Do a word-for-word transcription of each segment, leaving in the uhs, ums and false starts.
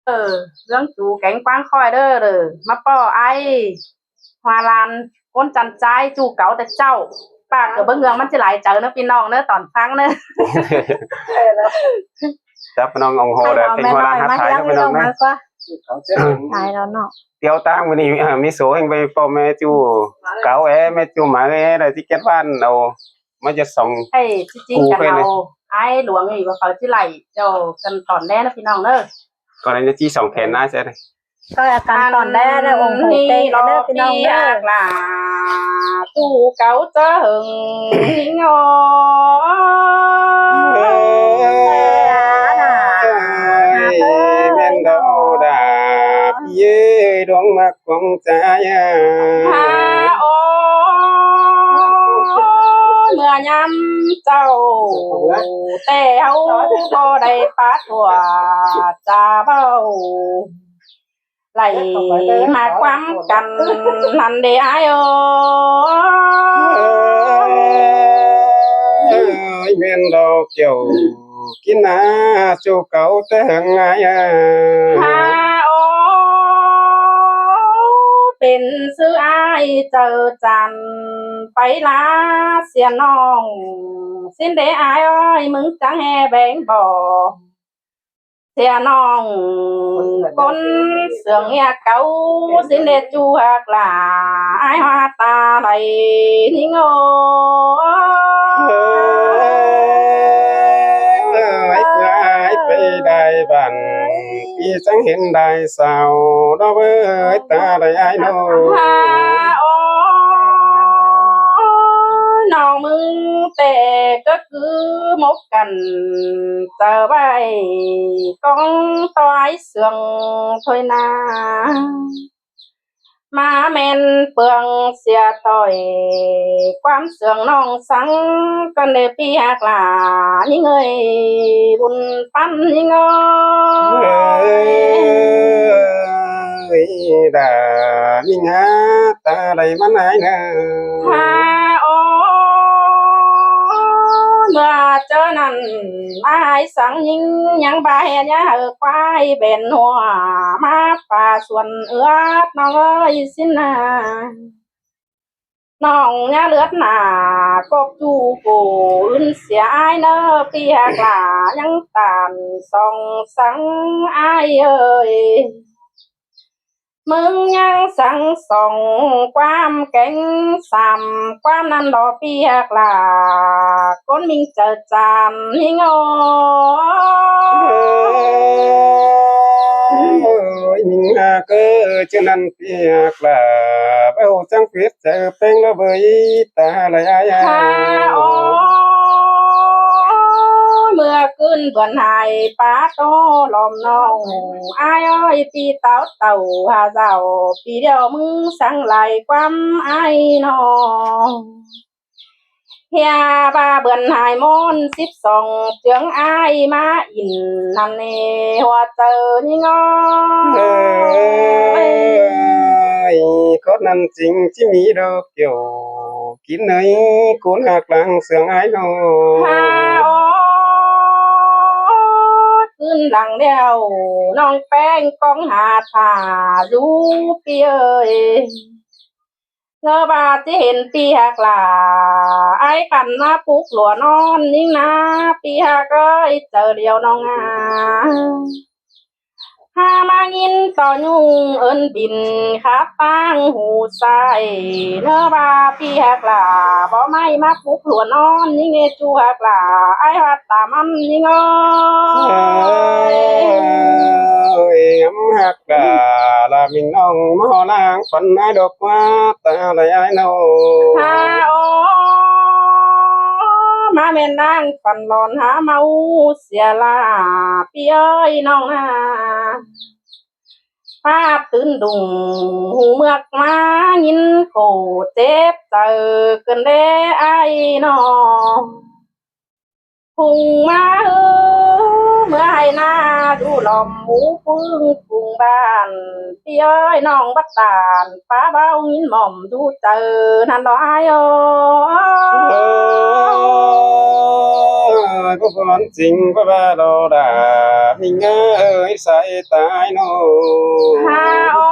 Ơ, ꞌlướng chú kéng ꞌquám khỏi đé, đé ꞌmá ꞌpọ ai ꞌhua lan ꞌcốn chăn chái ꞌchu cáu ꞌtẹ ꞌchạu. ꞌPạ ꞌcọ báu ꞌhướng ꞌmắn ꞌchí lai chaư ꞌnớ ꞌpi ꞌnọng ꞌnớ tỏn ꞌphắng ꞌnớ. Chắp ꞌpi ꞌnọng ủng hộ đé ꞌtếng ꞌhua lan ꞌhặc thái chắp ꞌpi ꞌnọng ꞌnớ. Lai ꞌnớ. ꞌTiếu ꞌtáng ꞌmự ꞌnị, ꞌmí số ꞌhêng ꞌvạy ꞌpo ꞌme ꞌchu cáu é, ꞌme ꞌchu mai é, đảy ꞌchí ꞌkét ꞌván au ꞌmá ꞌdệt song. Ê, ꞌchí ꞌchí cú căn ꞌnị au ai luông ꞌnị ꞌcọ ꞌcọ ꞌchí lai, chảu căn tỏn đé ꞌnớ ꞌpi ꞌnọng ꞌnớ. ꞌCọ ꞌnị ꞌchí song khen ꞌnớ ꞌsớ. ꞌCọ căn tỏn đé ꞌnớ, ủng hộ ꞌtếng ꞌnớ ꞌpi ꞌnọng ꞌnớ. Lỏ ꞌpi ꞌhặc ꞌlạ, ꞌchu cáu ꞌchớ hơng ꞌnị ꞌnớ. Ơi, ꞌmen đaư đa, ꞌpi ơi, đuống ꞌmặc cuông ꞌchái a. Ha, ôi, ꞌmưa ꞌnhám ꞌchạu ꞌtẹ ꞌháu ꞌcọ đảy pák ꞌtọa chả ꞌvạu, lai ꞌmá ꞌquám căn ꞌnặn đé ai ơi. Ơi, ꞌmen đaư kiẻo kin ꞌná ꞌchu cáu ꞌtẹ hơng ai a. Ha, ôi, pên ꞌsứ ai chaư chăn pay ꞌlạ sia ꞌnọng, ꞌsịn đé ai ơi, ꞌmứng chắng ꞌhê béng bók. Sia ꞌnọng ꞌcốn sương ꞌnhá cáu, ꞌsịn đé ꞌchu ꞌhặc ꞌlạ, ai ꞌhua ta lai ꞌnị ꞌnớ. Ơi, ꞌmưa ai pay đảy bản, ꞌpi chắng hên đảy sao, đo bới ta lai ai ꞌnớ. Ha, ôi, ꞌnọng ꞌmứng ꞌtẹ ꞌcọ cứ mốc căn chaư ꞌvạy cóng ꞌtoi sương thôi ꞌnớ. ꞌMá ꞌmen pương sia ꞌtoi ꞌquám sương ꞌnọng săng, căn đé ꞌpi ꞌhặc ꞌlạ ꞌnhính ơi, bun ꞌpắn ꞌnhính ơi. Ơi, đa ꞌnhính ha, ta lai ꞌmắn ai ꞌnớ. Ha, ôi, ꞌmưa ꞌchớ ꞌnặn ai săng ꞌnhính ꞌnhắng ba ꞌhê ꞌnhá hảư ꞌquái bẻn ꞌhua ꞌmá pá suôn ướt ꞌnọng ơi ꞌsịn ꞌnớ. ꞌNọng ꞌnhá ꞌlượt ꞌnạ cốc ꞌchu ꞌcọ ứn sia ai ꞌnớ ꞌpi ꞌhặc ꞌlạ, ꞌnhắng tản song săng ai ơi. ꞌMứng ꞌnhắng săng song ꞌquám kéng sam ꞌquám ꞌnặn lo ꞌpi ꞌhặc ꞌlạ, ꞌcốn ꞌminh chaư chăn ꞌnhính ơi. Ơi, ꞌnhính ꞌhặc ơ, ꞌchư ꞌnặn ꞌpi ꞌhặc ꞌlạ, báu chắng phiết chaư ꞌpéng lo bới ta lai ai a. Ha, ôi, ꞌmưa ꞌcứn bươn hai pá ꞌtố lom ꞌnọng ai ơi, ꞌpi táo tảu ha dảo, ꞌpi điêu ꞌmứng săng lai ꞌquám ai ꞌnọ. ꞌHia ba bươn hai ꞌmôn síp song ꞌchương ai ꞌmá in ꞌnặn ꞌnị ꞌhua chaư ꞌnhính ơi. Ơi, ꞌcốn ꞌnặn chính ꞌchí ꞌmí đaư kiẻo kin ơi, ꞌcốn ꞌhặc lăng sương ai ꞌnớ. Ha, ôi, ꞌcứn lăng điêu ꞌnọng ꞌpéng cóng ha thả dú ꞌpi ơi. ꞌNớ ba ꞌchí hên ꞌpi ꞌhặc ꞌlạ, ai căn ꞌmá púc lua ꞌnọn ꞌnhính ꞌná, ꞌpi ꞌhặc ơi, chaư điêu ꞌnọng a. Ha ꞌmá ꞌnghín ꞌto ꞌnhung ơn bin khắp ꞌtáng hủ sai. ꞌNớ ba ꞌpi ꞌhặc ꞌlạ, báu ꞌmí ꞌmá púc lua ꞌnọn ꞌnhính ê ꞌchu ꞌhặc ꞌlạ, ai ꞌhọt ta ꞌmắn ꞌnhính ơi. Ơi, ꞌmắn ꞌhặc ꞌlạ, ꞌlạ ꞌminh ꞌnọng ꞌmá ꞌhọ ꞌláng phăn ai độc ꞌquá ta lai ai ꞌnớ. Ha, ô, ꞌmá ꞌmen ꞌláng phăn lon hák ꞌmá u sia ꞌlạ, ꞌpi ơi ꞌnọng a. Pá tứn đung hủ ꞌmưa ꞌmá ꞌnghín khổ chếp chaư ꞌcứn đé ai ꞌnọ. Phung ꞌmá ꞌhứ ꞌmưa ꞌhại ꞌná dú lom hủ ꞌpứng phung bản, ꞌpi ơi ꞌnọng bắt tản pá báu ꞌnghín mỏm dú chaư ꞌnặn lo ai ơi. Có con chính có ba đò đà, mình ơi sai tai nô. Ha ôi,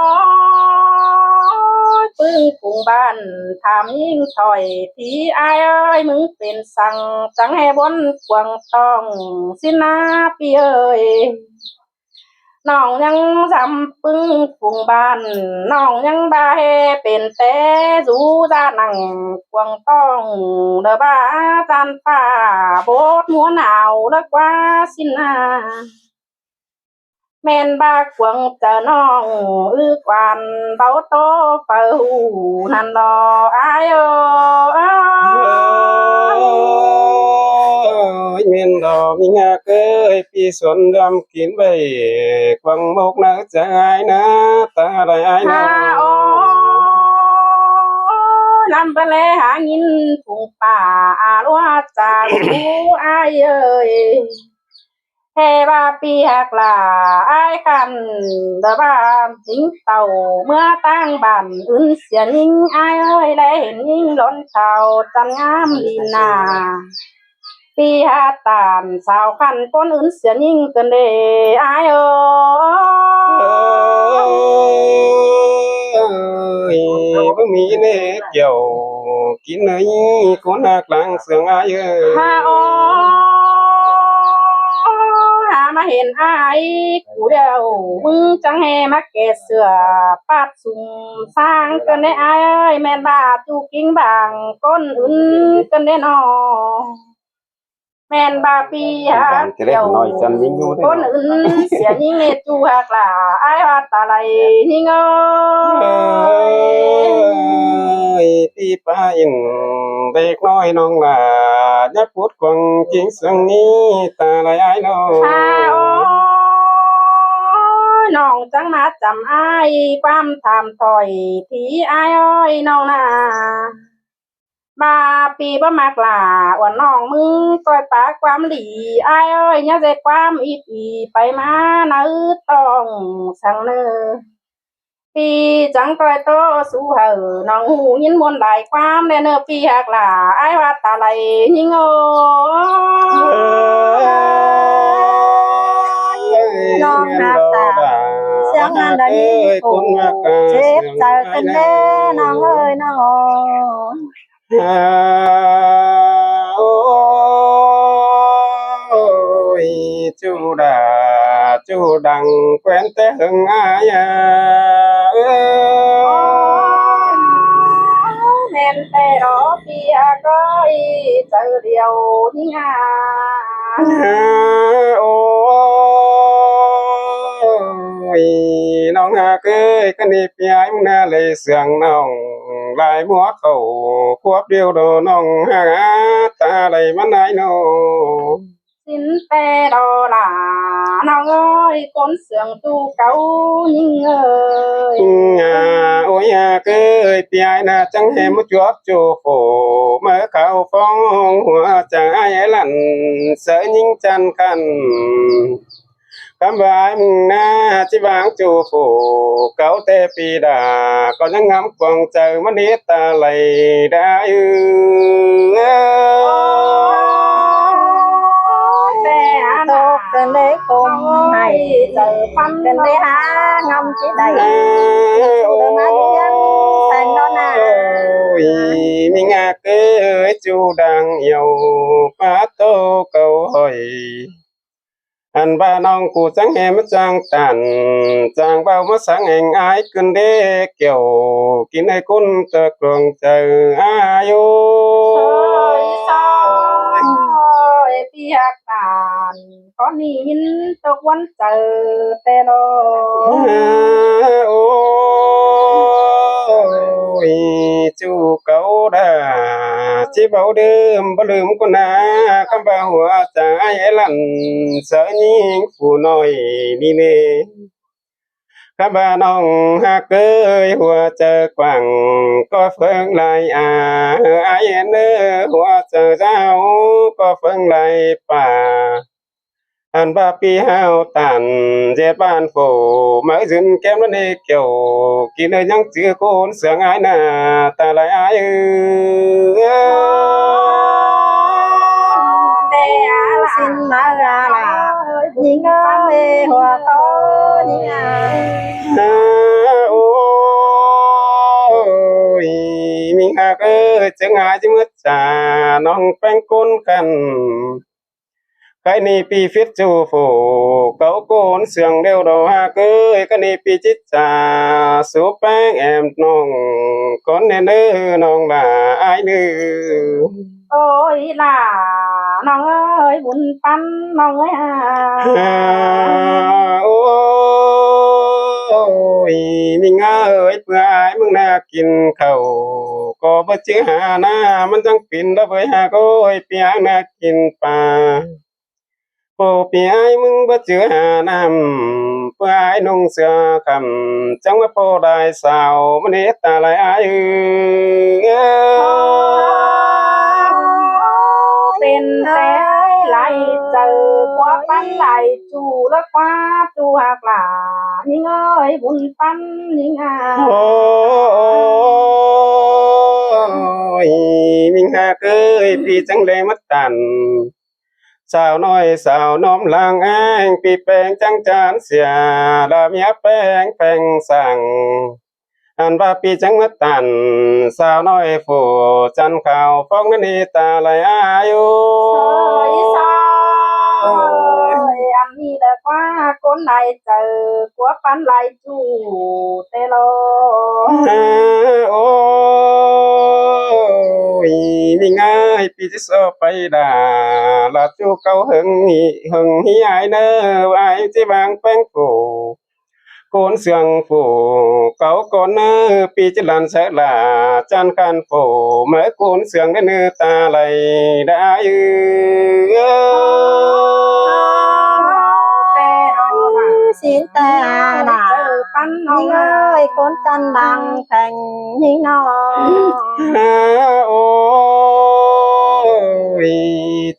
ꞌpứng phung bản tham ꞌnhính thỏi, ꞌpi ải ơi, ꞌmứng pên săng chắng ꞌhế bón quảng tong, ꞌsịn ꞌna ꞌpi ơi. ꞌNọng ꞌnhắng dăm ꞌpứng phung bản, ꞌnọng ꞌnhắng ba ꞌhế pên té dú da nẳng quảng tong, đa ba ꞌtan pha bốt ꞌmuôn áo đa ꞌquá ꞌsịn ꞌna. ꞌMen ba quảng chaư ꞌnọng ư quan báu ꞌtố phaư ꞌhụ ꞌnặn lo ải ơi. Ôi, ꞌmen lo ꞌmí ꞌnhá ꞌcới, ꞌpi suôn dăm kin ꞌvạy quảng mốc ꞌnớ chắng ải ꞌnớ, ta đảy ải ꞌnớ. Ha ôi, ꞌnặn ꞌva ꞌlé háng ꞌnhính phung pả a ꞌlúa chả dú ải ơi. ꞌHế ba ꞌpi ꞌhặc lả ải khăn, đa ba chính tảu ꞌmứa ꞌtáng bản ứn sia ꞌnhính ải ơi, ꞌlé hên ꞌnhính lón khao chăn ngắm đi nả. ꞌPi ꞌhặc tản sao khăn ꞌcốn ứn sia ꞌnhính ꞌcơn đê ải ơi. Ôi, báu ꞌmí ꞌnê kiẻo kin ơi, ꞌcốn ꞌhặc lăng sương ải ơi. Ha ôi, ha ꞌmá hên ải cu điêu, ꞌmứng chắng ꞌhế ꞌmá kẻ sửa pát sung sang ꞌcơn đê ải ơi, ꞌmen ba ꞌchu ꞌkính bảng ꞌcốn ứn ꞌcơn đê ꞌnọ. ꞌMen ba ꞌpi ꞌhặc kiẻo ꞌcốn ứn sia ꞌnhính ꞌnê ꞌchu ꞌhặc lả ải ꞌva ta đảy ꞌnhính ơi. Ôi, ꞌpi pá ꞌnhính đéc ꞌnọi ꞌnọng lả, ꞌnhá pút quảng chính sương ꞌnị ta đảy ải ꞌnọ. Ha ôi, ꞌnọng chắng ꞌmá chăm ải ꞌquám tham thỏi, ꞌpi ải ơi ꞌnọng ꞌna. Ba ꞌpi báu ꞌmặc lả uôn ꞌnọng ꞌmứng ꞌtoi pá ꞌquám đi ải ơi, ꞌnhá ꞌdệt ꞌquám ꞌnị pay ꞌmá ꞌnớ tong săng ꞌnớ. ꞌPi chắng ꞌtoi ꞌtố sú hảư ꞌnọng ꞌhụ ꞌnghín ꞌmuôn lai ꞌquám ꞌlé ꞌnớ ꞌpi ꞌhặc lả ải ꞌva ta đảy ꞌnhính ơi. ꞌNọng ꞌhặc ta siêng ꞌnặn đảy ꞌnhính khổ chếp chaư ꞌcơn đê ꞌnọng ơi ꞌnọng ơi. Ôi, ꞌchu đa ꞌchu đăng quen té hưng ải a. Ôi, ꞌmen té ꞌló ꞌpi ꞌhặc ơi, chaư điêu ꞌnhính a. Ôi, ꞌnọng ꞌhặc ơi, ꞌcọ ꞌnị ꞌpi ải ꞌmứng ꞌna đảy sương ꞌnọng lai ꞌmúa khảu khuốp điêu đo ꞌnọng ꞌhặc ta đảy ꞌmắn ải ꞌnọ. Sín té đo lả ꞌnọng ơi, ꞌcốn sương ꞌchu cáu ꞌnhính ơi. Ôi ꞌhặc ơi, ꞌpi ải ꞌna chắng ꞌhế ꞌmá chuốp ꞌchu phủ, ꞌmá khảu phóng hua chaư ải lẳn, sáư ꞌnhính chăn khăn. Khắm ꞌva ải ꞌmứng ꞌna ꞌchí ꞌváng ꞌchu phủ, cáu té ꞌpi đa ꞌcọ ꞌnhắng ngắm quảng chaư ꞌmắn ꞌnị ta đảy đa ư. Ôi, té a ꞌnọ ꞌcơn đê khôm hảy, ꞌcơn đê há ngắm ꞌchí đảy. ꞌChu đa ꞌmá ꞌdụ ꞌhiến seng đo ꞌna. Ôi, ꞌmí ꞌhặc ơi, ꞌchu đăng iêu pá tô cáu hỏi. Ăn ꞌva ꞌnọng ꞌcọ chắng ꞌhế ꞌmá chang tản, chang báu ꞌmá sáng eng ải ꞌcơn đê kiẻo, kin ải ꞌcốn ꞌtơ quảng chaư ải ơi. Soi, soi, ꞌpi ꞌhặc tản, ꞌcọ ꞌnị ꞌnhính tốc ꞌvắn chaư té ꞌló. Ôi, ꞌchu cáu đa, ꞌchí báu đưm báu lưm ꞌcốn ꞌna, khắm ꞌva hua chaư ải lẳn, sáư ꞌnhính phủ ꞌnọi ꞌnị ꞌnê. Khắm ꞌva ꞌnọng ꞌhặc ơi, hua chaư quảng ꞌcọ phớng lai a, ải ên ơ, hua chaư dáo ꞌcọ phớng lai pả. Ăn ꞌva ꞌpi ꞌhặc tản ꞌdệt bản phủ, máư dưn kém ꞌnặn ê kiẻo, kin ơi ꞌnhắng chứ ꞌcốn sương ải ꞌna, ta đảy ải ư. Té a ꞌlạ ꞌnớ ꞌnớ ꞌlạ. ꞌNhính ơi, ꞌhua ꞌcọ ꞌnhính à. Ôi, ꞌminh ꞌhặc ơi, chắng ải ꞌchí ꞌmứa ꞌchạ ꞌnọng ꞌpéng ꞌcốn khăn. Cái ꞌnị ꞌpi phít ꞌchu phủ cáu ꞌcốn ꞌsướng ꞌlẹo đó ꞌhặc ơi, cái ꞌnị ꞌpi chít ꞌchạ sú ꞌpéng ẻm ꞌnọng ꞌcốn ꞌnê ꞌnớ ꞌnọng ꞌlạ ải ꞌnớ. Ôi ꞌlạ, ꞌnọng ơi, bun ꞌpắn ꞌnọng ơi à. À, ôi, ꞌminh ơi, ꞌpưa ải ꞌmướng ꞌnạ kin khảu ꞌcọ báu chứ hả ꞌnạ, ꞌmắn chắng pên đó ꞌvới ꞌhặc ơi, ꞌpi ải ꞌnạ kin ꞌpa. Pô ꞌpi ải ꞌmướng báu chứ hả ꞌnặm, ꞌpưa ải ꞌnung ꞌsứa khắm, chắng ꞌmá ꞌpo lai sau, ꞌmắn ꞌnê ta lai ải ư. Pên té lai chaư, ꞌquá ꞌpắn lai ꞌchu, ꞌlạ ꞌquá ꞌchu ꞌhặc ꞌlạ, ꞌnhính ơi, bun ꞌpắn ꞌnhính à. Ôi, ꞌminh ꞌhặc ơi, ꞌpi chắng đảy ꞌmá tản. Sau ꞌnọi sau ꞌnọm lăng áng, ꞌpi ꞌpéng chắng chăn sia, ꞌlạ ꞌmía ꞌpéng ꞌpéng săng. Ăn ꞌva ꞌpi chắng ꞌmá tản, sau ꞌnọi phủ chăn khảu phóng ꞌnặn ꞌnị ta lai ải ư. Soi soi, ăn ꞌnị ꞌlạ ꞌquá ꞌcốn lai chaư, ꞌquá ꞌpắn lai ꞌchu té lo. Ôi, ꞌminh ơi, ꞌpi chít so pay đa, ꞌlạ ꞌchu cáu ꞌhớng ꞌhí, ꞌhớng ꞌhí ải ꞌnớ, ải ꞌchí ꞌváng ꞌpéng phủ ꞌcốn ꞌsướng phủ cáu ꞌcốn ꞌnớ, ꞌpi chít lăn ꞌsớ ꞌlạ chăn khăn phủ, ꞌmá ꞌcốn ꞌsướng ꞌnớ ꞌnớ ta lai đảy ư. Té ꞌnọng ꞌlạ, ꞌnhính ơi, ꞌcốn chăn lăng phén ꞌnhính ꞌnọng. À, ôi,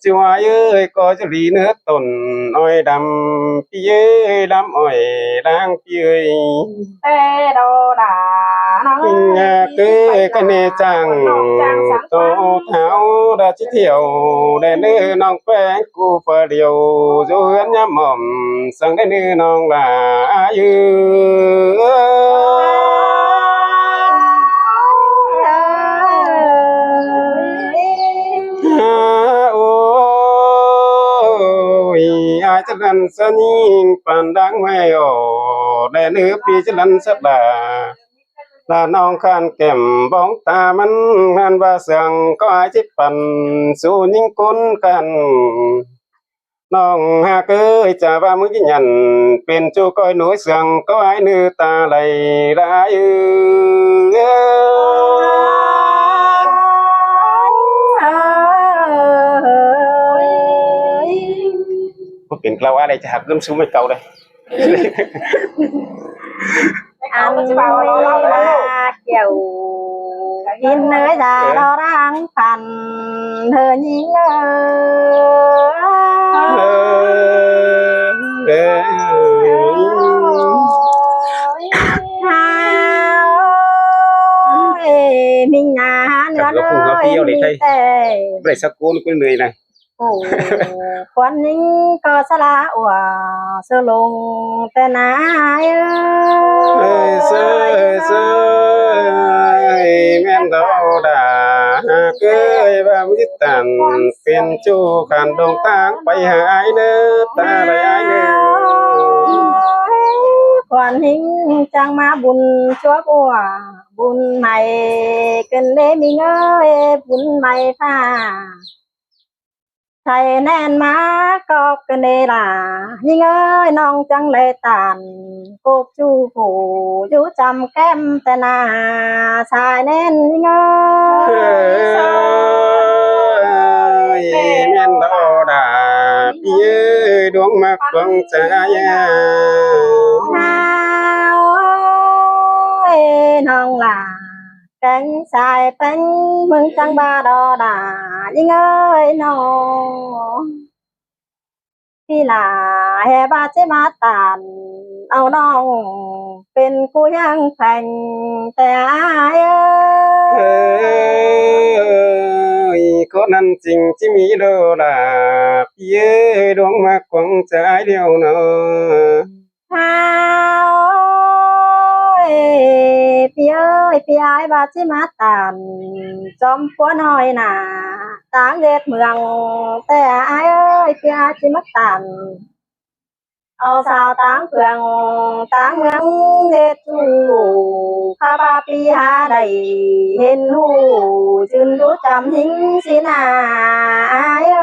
ꞌchu ải ơi, ꞌcọ ꞌchu đi ꞌnớ tổn ỏi đăm, ꞌpi ơi, đăm ỏi lăng ꞌpi ơi. Té đó đa ꞌnọng ơi, ꞌnhính ꞌhặc ơi, cái ꞌnị chắng tô tháo đa ꞌchí thiẻo, đảy ꞌnớ ꞌnọng ꞌpéng ꞌcu phá điêu, dú ꞌhướn ꞌnhá mỏm, săng đảy ꞌnớ ꞌnọng ꞌlạ ải ư. À, ôi, ải chá lăn ꞌsớ ꞌnhính păn đang ꞌmơi ổ, đảy ꞌnớ ꞌpi chá lăn ꞌsớ ꞌlạ. ꞌLạ ꞌnọng khăn kẻm bóng ta ꞌmắn, ꞌnặn ꞌva săng ꞌcọ ải chít păn, sú ꞌnhính ꞌcốn khăn. ꞌNọng ꞌhặc ơi, chả ꞌva ꞌmướng ꞌchí nhẳn, pên ꞌchu ꞌcoi nối sương ꞌcọ ải ꞌnớ ta lai đảy ư. Có pên ꞌclau ải đảy chả ꞌhặc ꞌcứm sú ꞌmơi cáu đảy. Ăn ꞌmá kiẻo kin ꞌnớ da lo đang phăn ꞌhơ ꞌnhính ơ. Ơ, ơ. Ôi, ꞌminh ꞌnạ ꞌnớ Chắc nó không hợp ơi, lý đâu để ꞌminh thay. Té. Đảy sắc cuốn cuốn người này. Ổ, khuôn ꞌnhính ꞌcọ sá ꞌlạ ua, sư lông té ꞌnạ ơ. Ơi, sư, ơi, sư, ơi, ꞌmen đó đa, ꞌhặc ơi, ꞌva ꞌmí tản, pên ꞌchu khăn đông táng, pay hả ải ꞌnớ, ta lai ải ꞌnớ. Khuôn ꞌnhính chắng ꞌmá bun chuốp ua, bun ꞌmạy, ꞌcứn ꞌlế ꞌminh ơi, bun ꞌmạy pha. Sai ꞌnén ꞌmá cốc ꞌcứn ꞌlế đa, ꞌnhính ơi, ꞌnọng chắng lai tản, cốc ꞌchu phủ, dú chăm kém té ꞌnạ, sai ꞌnén ꞌnhính ơi. Ơi, ꞌmen đó đa, ꞌpi ơi, đuống ꞌmặc quăng cha ya. Hao ơi, ꞌnọng ꞌlạ. Kéng sai péng ꞌmướng chắng ꞌva đó đa, ꞌnhính ơi ꞌnọ. ꞌPi ꞌlạ ꞌhê ꞌva ꞌchí ꞌmá tản, au ꞌnọng pên ꞌcu ꞌhiếng pheng té ải ơi. Khót ꞌnặn chính ꞌchí ꞌmí đô đa, ꞌpi ơi, ꞌluống ꞌmặc quăng ꞌchái điêu ꞌnớ. Hao ơi, ꞌpi ơi, ꞌpi ải ꞌva ꞌchí ꞌmá tản chom ꞌpúa ꞌnọi nả, táng ꞌdệt ꞌmướng, ꞌtẹ ải ơi, ꞌpi ải ꞌchí ꞌmá tản au sau táng phường, táng ꞌmướng ꞌdệt ꞌchu, ꞌkhạ ꞌva ꞌpi hák đảy hên ꞌhụ, ꞌchưn ꞌchu chăm ꞌhính ꞌsịn nả, ải ơi.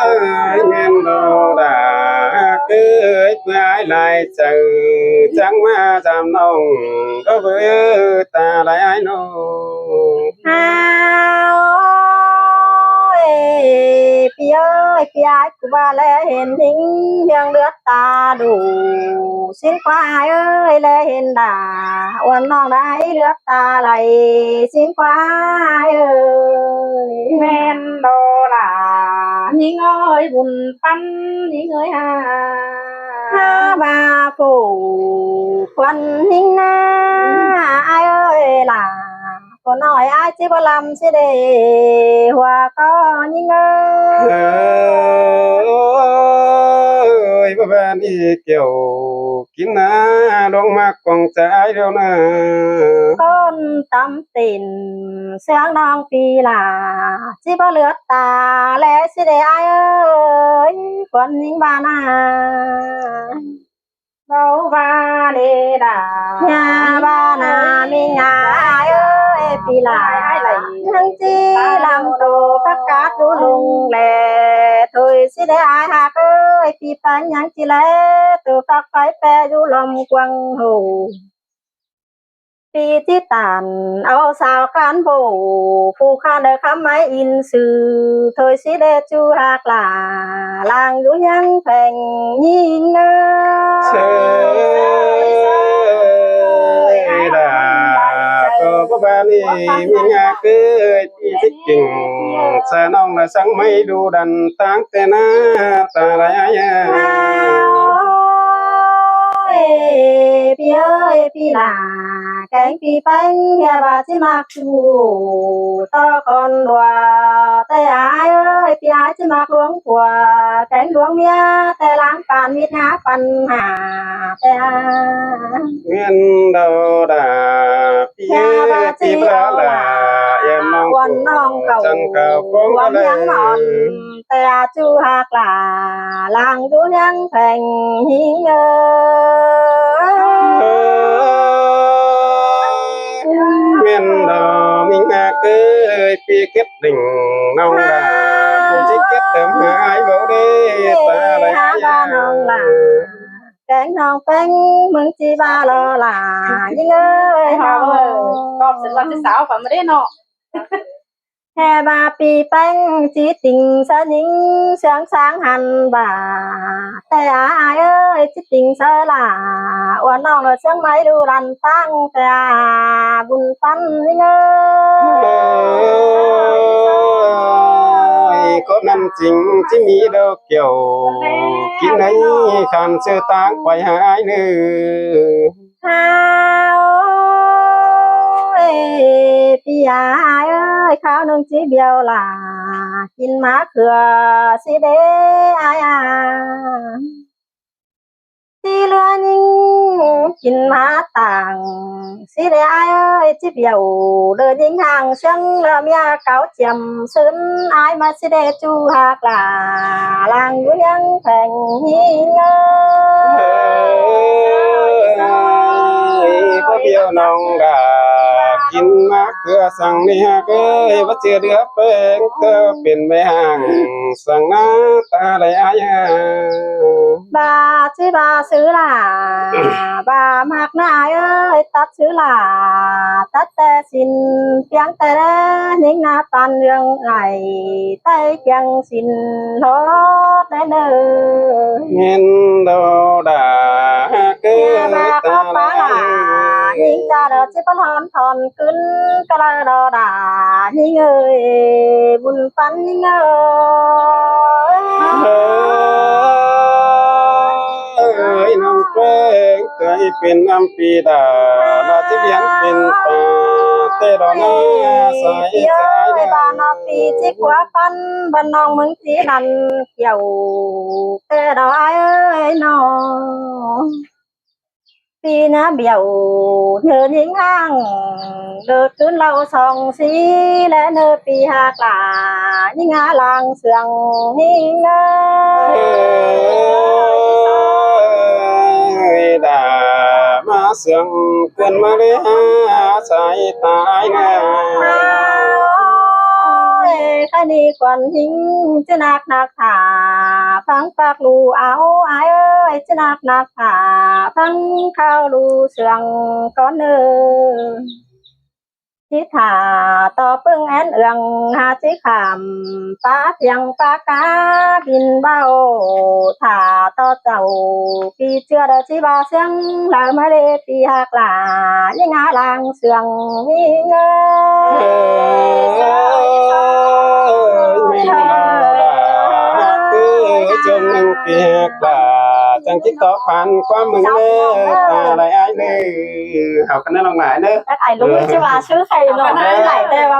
Ơi, ꞌmen đô đa, ꞌpi ơi, ꞌpi ải lai chaư, chắng ꞌmá chăm ꞌnọng, đô báu ta lai ải ꞌnớ. Hao ơi, ꞌpi ơi, ꞌpi ải ꞌcọ ꞌva ꞌlé hên ꞌhính ꞌhướng ꞌlướt ta đu. ꞌSịn ꞌquá ải ơi, ꞌlé hên đa, uôn ꞌnọng đảy ꞌlướt ta lai, ꞌsịn ꞌquá ải ơi. ꞌMen đô đa, ꞌnhính ơi, bun ꞌpắn ꞌnhính ơi ha. Ha ꞌva phủ khuôn ꞌnhính nả, ải ơi lả. Cô ꞌnọi ải ꞌchí báu ꞌlắm ꞌchí đảy ꞌhua ꞌcọ ꞌnhính ơi. Ơi, báu ꞌmen ꞌnị kiẻo kin nả, ꞌluống ꞌmặc quăng ꞌchái điêu ꞌnớ. Khốn tăm tin ꞌsướng ꞌnọng ꞌpi lả, ꞌchí báu ꞌlướt ta ꞌlé ꞌchí đảy ải ơi, khuôn ꞌnhính ꞌva nả. Báu ꞌva ꞌlế đa, ꞌnhá ꞌva nả ꞌmí ải ơi, ꞌpi lai ꞌnhắng ꞌchí ꞌlắm tô ꞌphặc cát ꞌlú ꞌlung ꞌlé, thôi ꞌchí đảy ải ꞌhặc ơi, ꞌpi ꞌpéng ꞌnhắng ꞌchí ꞌlé tô ꞌphặc pháy ꞌpẹ ꞌlú ꞌlum quăng hô. ꞌPi ꞌchí tản au sau cán bộ, phủ ꞌkhặn đảy khắm ꞌmạy in sư, thôi ꞌchí đảy ꞌchu ꞌhặc lả, lăng dú ꞌhiếng pheng ꞌnhính ơi. Ơi đa, ꞌcọ báu ꞌmen ꞌnị ꞌmí ꞌhặc ơi, ꞌpi ꞌchí ꞌkính, ꞌchớ ꞌnọng ꞌnạ săng ꞌmạy đu đắn táng ꞌtẹ nả ta lai ải ơi. Ơi, ꞌpi ơi, ꞌpi lả, kéng ꞌpi ꞌpéng ꞌhê ꞌva ꞌchí ꞌmặc ꞌchu tô khốn đua, ꞌtẹ ải ơi, ꞌpi ải ꞌchí ꞌmặc ꞌluống pua, kéng ꞌluống ꞌmía, ꞌtẹ ꞌláng păn ꞌmít ꞌná păn hả, ꞌtẹ ải. ꞌMen đô đa, ꞌpi ơi, ꞌpi báu lả, ꞌiên ꞌnọng uôn ꞌnọng ꞌcọ chắng ꞌcọ phóng ꞌluống ꞌlới ꞌhiếng ꞌnọn. ꞌTẹ ꞌchu ꞌhặc lả, lăng dú ꞌhiếng pheng ꞌnhính ơi. ꞌMen đô ꞌmí ꞌhặc ơi, ꞌpi kết đỉnh ꞌnọng đa, ꞌcọ ꞌchí kết tớm hả ải báu đảy ta lai ải ꞌnọng lả. Kéng ꞌnọng ꞌpéng ꞌmướng ꞌchí ꞌva lo lả, ꞌnhính ơi, ꞌnọng ơi. Con sẽ là cái sáo và mới đấy nọ. ꞌHê ꞌva ꞌpi ꞌpéng ꞌchí tỉnh sáư ꞌnhính ꞌsướng sáng hăn ꞌva, ꞌtẹ ải ơi, ꞌchí tỉnh sáư lả, uôn ꞌnọng ꞌlới ꞌsướng ꞌmạy đu đắn táng ꞌtẹ bun ꞌpắn ꞌnhính ơi. Ơi, khốn ꞌnặn chính ꞌchí ꞌmí đô kiẻo kin nả, khăn sư táng pay hả ải ꞌnớ. Hao ơi, ꞌpi ải ơi, kháo ꞌnưng ꞌchí biêu lả, kin ꞌmá khưa ꞌchí đảy ải à. ꞌChí ꞌlứa ꞌnhính kin ꞌmá tảng ꞌchí đảy ải ơi, ꞌchí biêu đơ ꞌnhính hang ꞌsướng ꞌlứa ꞌmía cáo chiêm sứn ải ꞌmá ꞌchí đảy ꞌchu ꞌhặc lả, lăng dú ꞌhiếng pheng ꞌnhính ơi. Ơi, báu biêu ꞌnọng đa, kin ꞌmá khưa săng ꞌnị ꞌhặc ơi, báu ꞌchưa ꞌlứa ꞌpéng ꞌtứ pên ꞌmá hang săng nả ta lai ải à. ꞌVa ꞌchí ꞌva sư lả, ꞌva ꞌmặc nả ải ơi, tắt sư lả, tắt ꞌtẹ ꞌsịn, ꞌpiếng ꞌtẹ ꞌlé ꞌnhính nả păn ꞌlương đảy, ꞌtẹ kiêng ꞌsịn ꞌlọt ꞌlé ꞌnớ. ꞌMen đô đa, ꞌcứ ꞌva ta ꞌcọ pá lai lả, ꞌnhính cha đa ꞌchí pá ꞌhón thon ꞌcứn, ꞌcọ lai đô đa, ꞌnhính ơi, bun ꞌpắn ꞌnhính ơi. Ơi, ꞌnọng ꞌpéng ꞌtứ pên ꞌnặm ꞌpi đa, đa ꞌchí piến pên pá Tê đó nó sai. Ơi, ba nó phi chỉ quá phân, bần nòng mừng chỉ năn kiểu. Tê đó ai ơi nó. Phi ná biêu, nhớ nhính hàng, đợt cướn lâu song si, lẽ nơ phi hạc lạ, nhính ngã làng sương, nhính ngã. Ơi, đã mà sương, cơn mà lê hả, sai tai nè. Ôi, khá ni quan hính, chứ nạc nạc thả, phăng phạc lù áo, ai ơi, chứ nạc nạc thả, phăng khao lù sương con ơi. Chí thả to pưng én ương, hà chí khảm, phá thiêng phá cá, bin bao, thả to chậu, phi chưa đợi chí ba sương, lỡ mà lê phi hạc lạ, nhính ngã làng sương, nhính ngã. Ơi, mình là cứ chôm nâng phi hạc lạ, chẳng chỉ tỏ phản qua mừng lê, ta lại ai lê. Học cái nó lòng lại nữa. Các ai lũ chứ mà sứ khay nó. Học cái nó lại tê mà.